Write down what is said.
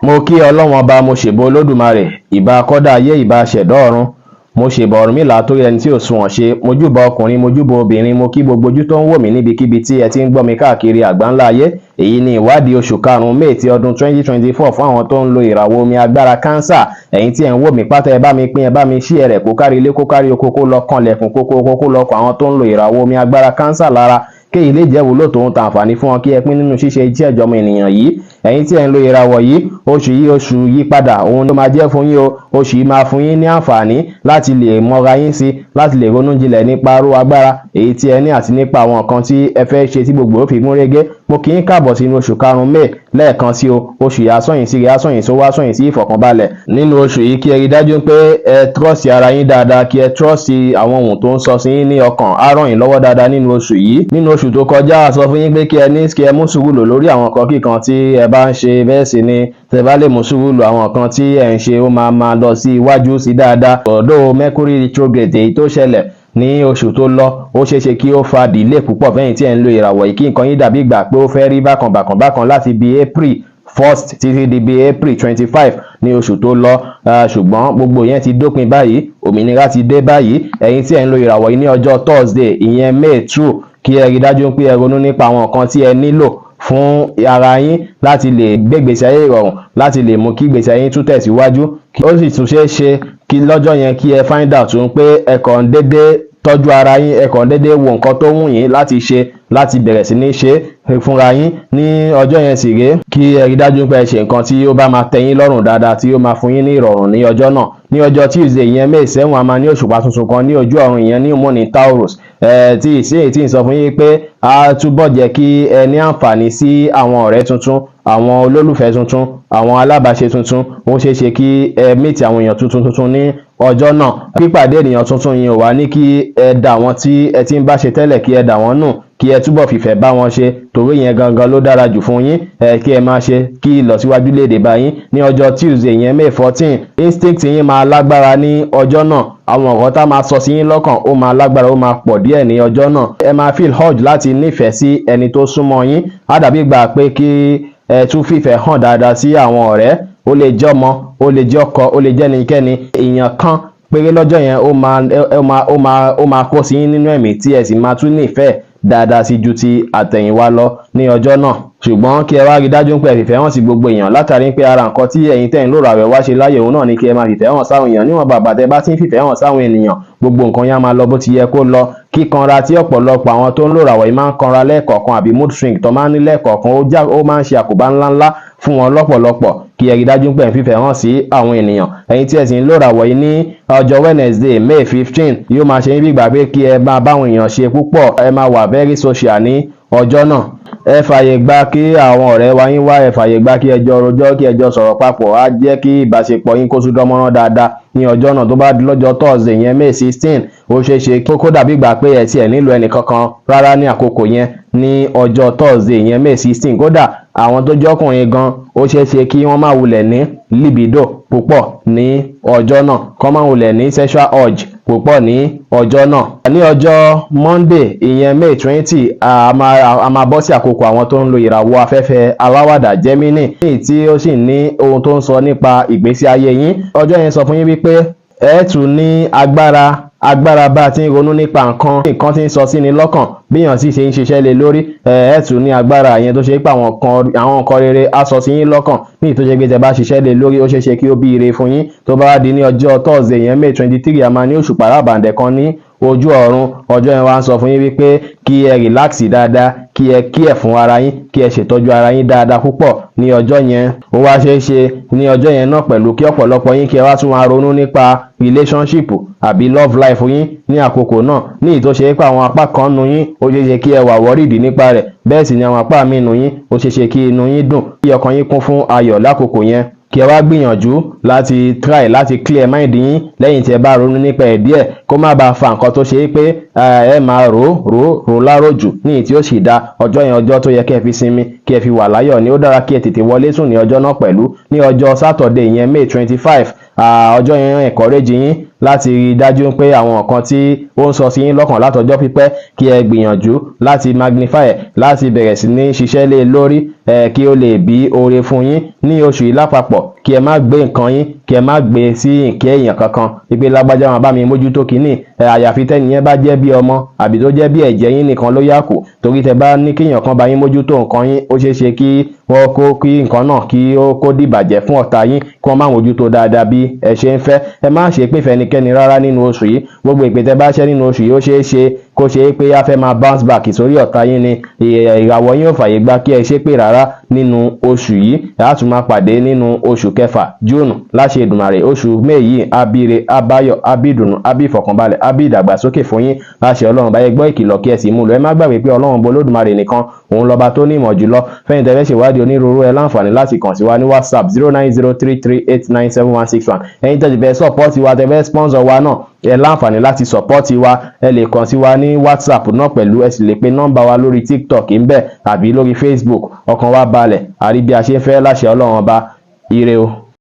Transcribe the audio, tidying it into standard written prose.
Mo kí Ọlọ́run Ọba, mo ṣèbọ Olódùmarè, ìbà kọ́dá ayé, ìbà ṣẹ̀dá ọ̀run. Mo ṣèbà Ọ̀rúnmìlà tó rí ẹni tí ò sunwọ̀n ṣe. Mojúbà ọkùnrin, mojúbà obìnrin, mo kí gbogbo ojú tó ń wò mí níbikíbi tí ẹ ti ń gbọ́ mi káàkiri àgbáńlá ayé. Èyí ni ìwádìí oṣù karùn-ún May ti ọdún 2024 fún àwọn tó ń lo ìràwọ̀ omi agbára Cancer. Ẹ̀yin tí ẹ̀ ń wò mí pátá, ẹ bá mi pín, ẹ bá mi share rẹ̀ kó kárí ilé, kó kárí oko, kó lọ kanlẹ̀kùn kókó, kó lọ kọ àwọn tó ń lo ìràwọ̀ omi agbára Cancer lára, kéyìí lè jẹ́ wúlò tòun tàǹfààní fún wọn, kí ẹ pín nínú ṣíṣe iṣẹ́ ìjọmọ ènìyàn yìí. Ẹ̀yin tí ẹ̀ ń lo ìràwọ̀ yìí, oṣù yìí, oṣù yí padà òun ló máa jẹ́ fún yín o. Oṣù yìí máa fún yín ní àǹfààní láti lè mọra yín sí, láti lè ronú jinlẹ̀ nípa aró agbára èyí tí ẹ ní àti nípa àwọn nǹkan tí ẹ fẹ́ ṣe tí gbogbo ó fi gún régé. Mo kí yín káàbọ̀ sínú oṣù karùn-ún May lẹ́ẹ̀kan sí o. Oṣù yìí asọ̀yìn sí ire, asọ̀yìn sówó, asọ̀yìn sí ìfọ̀kànbalẹ̀. Nínú oṣù yìí, kí ẹ rí dájú pé ẹ trust ara yín dáadáa, kí ẹ trust àwọn ohun tó ń sọ sí yín ní ọkàn. Á ràn yín lọ́wọ́ dáadáa nínú oṣù yìí. Nínú oṣù tó kọjá, a sọ fún yín pé kí ẹ ní kí ẹ mú sùúrù lò lórí àwọn nǹkan kíkan tí ẹ bá ń ṣe. Bẹ́ẹ̀ sì ni tẹ́ bá lè mú sùúrù lò, àwọn nǹkan tí ẹ ń ṣe, ó máa máa lọ sí iwájú sí dáadáa. Ọ̀dọ́ Mercury retrograde èyí tó ṣẹlẹ̀ ní oṣù tó lọ, ó ṣeé ṣe kí ó fa delay púpọ̀ fẹ́yìn tí ẹ̀ ń lo ìràwọ̀ yìí, kí nǹkan yín dàbí ìgbà pé ó fẹ́ rí bákan bákan bákan láti bí April 1st títí di bí April 25 ní oṣù tó lọ. Ṣùgbọ́n gbogbo yẹn ti dópin báyìí, òmìnira ti dé báyìí. Ẹ̀yin tí ẹ̀ ń lo ìràwọ̀ yìí, ní ọjọ́ Thursday, ìyẹn May 2, kí ẹ rí dájú pé ẹ ronú nípa àwọn nǹkan tí ẹ nílò fún ara yín láti lè gbé ìgbésí ayé ìrọ̀rùn, láti lè mú kí ìgbésí ayé yín tún tẹ̀síwájú. Ó sì tún ṣeé ṣe kí lọ́jọ́ yẹn kí ẹ find out pé ẹ kàn ń dédé tọ́jú ara yín, ẹ kàn dédé wo nǹkan tó wù yín láti ṣe, láti bẹ̀rẹ̀ sí ní ṣe fúnra yín ní ọjọ́ yẹn sì rèé. Kí ẹ rí dájú pé ẹ ṣe nǹkan tí ó bá máa tẹ́ yín lọ́rùn dáadáa, tí ó máa fún yín ní ìrọ̀rùn ní ọjọ́ náà. Ní ọjọ́ Tuesday, ìyẹn May 7, a máa ní òṣùpá tuntun kan ní ojú ọ̀run, ìyẹn ní moon ní Taurus, tí ìsìn tí ń sọ fún yín pé a túbọ̀ jẹ́ kí ẹ ní àǹfààní sí àwọn ọ̀rẹ́ tuntun, àwọn olólùfẹ́ tuntun, àwọn alábàáṣe tuntun. Ó ṣeé ṣe kí ẹ meet àwọn èèyàn tuntun tuntun ní ọjọ́ náà. Pípàdé ènìyàn tuntun yìí ò wá ní kí ẹ dà wọ́n tí ẹ ti ń bá ṣe tẹ́lẹ̀, kí ẹ dà wọ́n nù. Kí ẹ túbọ̀ fìfẹ́ bá wọn ṣe, torí ìyẹn gangan ló dára jù fún yín. Ẹ kí ẹ máa ṣe kí ìlọsíwájú lè dé bá yín. Ní ọjọ́ Tuesday, ìyẹn May 14, instinct yín máa lágbára ní ọjọ́ náà. Àwọn ọ̀rọ̀ tá máa sọ sí yín lọ́kàn, ó máa lágbára, ó máa pọ̀ díẹ̀ ní ọjọ́ náà. Ẹ máa feel urge láti nífẹ̀ẹ́ sí ẹni tó súnmọ́ yín. Á dàbí gbà pé kí ẹ tún fìfẹ́ hàn dáadáa sí àwọn ọ̀rẹ́. Ó lè jẹ́ ọmọ, ó lè jẹ́ ọkọ, ó lè jẹ́ ẹnikẹ́ni. Èèyàn kan péré lọ́jọ́ yẹn, ó máa kó sí yín nínú ẹ̀mí, tí ẹ sì máa tún nífẹ̀ẹ́ dáadáa sí ju ti àtẹ̀yìnwá lọ ní ọjọ́ náà. Ṣùgbọ́n kí ẹ wá rí dájú pé ẹ fìfẹ́ hàn sí gbogbo èèyàn, látàrí pé ara nǹkan tí ẹ̀yin tẹ̀ ń lò ràwẹ̀ wá ṣe láyé òun náà ni kí ẹ máa fìfẹ́ hàn sáwọn èèyàn. Níwọ̀n bàbà tẹ bá ti ń fìfẹ́ hàn sáwọn ènìyàn, gbogbo nǹkan yẹn á máa lọ bó ti yẹ kó lọ. Kíkanra tí ọ̀pọ̀lọpọ̀ àwọn tó ń lò ràwọ̀ yìí máa ń kanra lẹ́ẹ̀kọ̀ọ̀kan, àbí mood swing tó máa ń ní lẹ́ẹ̀kọ̀ọ̀kan, ó máa ń ṣe àkóbá ńláńlá fún wọn lọ́pọ̀lọpọ̀. Kí ẹ rí dájú pé ẹ fífẹ́ hàn sí àwọn ènìyàn. Ẹ̀yin tí ẹ sì ń lò ràwọ̀ yìí, ní ọjọ́ Wednesday, May 15, yóò máa ṣe yín bí ìgbà pé kí ẹ máa báwọn èèyàn ṣe púpọ̀. Ẹ máa wà very social ní ọjọ́ náà. Ẹ fààyè gba kí àwọn ọ̀rẹ́ wa yín wá, ẹ fààyè gba kí ẹ jọ rojọ́, kí ẹ jọ sọ̀rọ̀ papọ̀. Á jẹ́ kí ìbáṣepọ̀ yín kó tún dán mọ́rán dáadáa ní ọjọ́ náà. Tó bá di lọ́jọ́ Thursday, yẹn May 16, ó ṣeé ṣe kó dàbí ìgbà pé ẹ tiẹ̀ nílò ẹnì kankan rárá ní àkókò yẹn ní ọjọ́ Thursday, yẹn May 16. Kódà àwọn tó jọ́kùnrin gan, ó ṣeé ṣe kí wọ́n má wulẹ̀ ní libido púpọ̀ ní ọjọ́ náà, kọ́ má wulẹ̀ ní sexual urge púpọ̀ ní ọjọ́ náà. Ní ọjọ́ Monday, ìyẹn May 20, a máa bọ́ sí àkókò àwọn tó ń lo ìràwọ̀ afẹ́fẹ́ aláwàdà Gemini, tí ó sì ní ohun tó ń sọ nípa ìgbésí ayé yín. Ọjọ́ yẹn sọ fún yín wípé ẹ tún ní agbára, agbára bá a ti ń ronú nípa nǹkan, nǹkan tí ń sọ sí ni lọ́kàn, bíyàn sì ṣe ń ṣiṣẹ́ lé lórí. Ẹ tún ní agbára yẹn tó ṣe pé àwọn nǹkan rere á sọ sí yín lọ́kàn ní ìtó ṣe pé tẹ bá ṣiṣẹ́ lé lórí, ó ṣeé ṣe kí ó bí ire fún yín. Tó bá di ní ọjọ́ Thursday, yẹn May 23, a máa ní òṣùpá rábàǹdẹ̀ kan ní ojú ọ̀run. Ọjọ́ yẹn wá ń sọ fún yín wípé kí ẹ relax dáadáa, kí ẹ kí ẹ fún ara yín, kí ẹ ṣètọ́jú ara yín dáadáa púpọ̀ ní ọjọ́ yẹn. Ó wá ṣeé ṣe ní ọjọ́ yẹn náà pẹ̀lú kí ọ̀pọ̀lọpọ̀ yín kí ẹ wá tún máa ronú nípa relationship àbí love life yín ní àkókò náà, ní ìtò ṣe pé àwọn apá kan nu yín, ó ṣeé ṣe kí ẹ wà worried nípa rẹ̀. Bẹ́ẹ̀ sì ni àwọn apá míì nu yín, ó ṣeé ṣe kí inú yín dùn, kí ọkàn yín kún fún ayọ̀ lákòókò yẹn. Kí ẹ wá gbìyànjú láti try láti clear mind yín lẹ́yìn tí ẹ bá ronú nípa ẹ̀ díẹ̀, kó má bàa fa nǹkan tó ṣe é pé ẹ máa rò rò rò láròjù ní ìtí ó sì da. Ọjọ́ yẹn, ọjọ́ tó yẹ kí ẹ fi sinmi, kí ẹ fi wà láyọ̀ ni. Ó dára kí ẹ tètè wọlé sùn ní ọjọ́ náà pẹ̀lú. Ní ọjọ́ Saturday, ìyẹn May 25, ọjọ́ yẹn encourage yín. Láti rí i dájú pé àwọn nǹkan tí ó ń sọ sí yín lọ́kàn látọjọ́ pípẹ́, kí ẹ gbìyànjú láti magnify ẹ̀, láti bẹ̀rẹ̀ sí ní ṣiṣẹ́ lé e lórí ẹ, kí ó lè bí oore fún yín ní oṣù yìí lápapọ̀. Kí ẹ má gbé nǹkan yín, kí ẹ má gbé sí ìkẹ́ èèyàn kankan wípé lágbájá máa bá mi mójútó kínní ẹ, àyàfi tẹ́nìyẹn bá jẹ́ bí ọmọ àbí tó jẹ́ bí ẹ̀jẹ̀ yín nìkan ló yà kù. Torí tẹ bá ní kéèyàn kan bá yín mójútó nǹkan yín, ó ṣeé ṣe kí wọ́n kó kí nǹkan náà kí ó kó dìbàjẹ́ fún ọ̀tá yín, kí wọ́n má mójútó dáadáa bí ẹ ṣe ń fẹ́. Ẹ má ṣe pé fẹ́nikẹ́ni rárá nínú oṣù yìí. Gbogbo ìpè tẹ bá ṣẹ́ nínú oṣù yìí, ó ṣeé ṣe kó ṣe é pé a fẹ́ máa bounce back sórí ọ̀tá yín ni. Ìràwọ̀ yín ò fàyè gba kí ẹ ṣépè rárá nínú oṣù yìí. A tún máa pàdé nínú oṣù kẹfà, June, láṣẹ Èdùmàrè. Oṣù May yìí, abíire, abáyọ̀, abídùnnú, abí ìfọ̀kànbalẹ̀, abí ìdàgbàsókè fún yín láṣẹ Ọlọ́run. Báyẹn gbọ́ ìkìlọ̀, kí ẹ sì mú lò. Ẹ má gbàgbé pé Ọlọ́run Olódùmarè nìkan òun lọ́ba tó ní ìmọ̀ jùlọ. Fẹ́yìn tẹ́ fẹ́ ṣèwádìí onírúurú, ẹ láǹfààní láti kàn sí wa ní WhatsApp, 09033897161. Ẹ̀yin tẹ́ ti fẹ́ support wa, tẹ́ fẹ́ sponsor wa náà, ẹ láǹfààní láti support wa. Ẹ lè kàn sí wa ní WhatsApp náà pẹ̀lú, ẹ sì lè pe nọ́mbà wa lórí TikTok ńbẹ̀ àbí lórí Facebook. Ọkàn wa balẹ̀, àrí bí a ṣe ń fẹ́ láṣẹ Ọlọ́run Ọba. Ire o.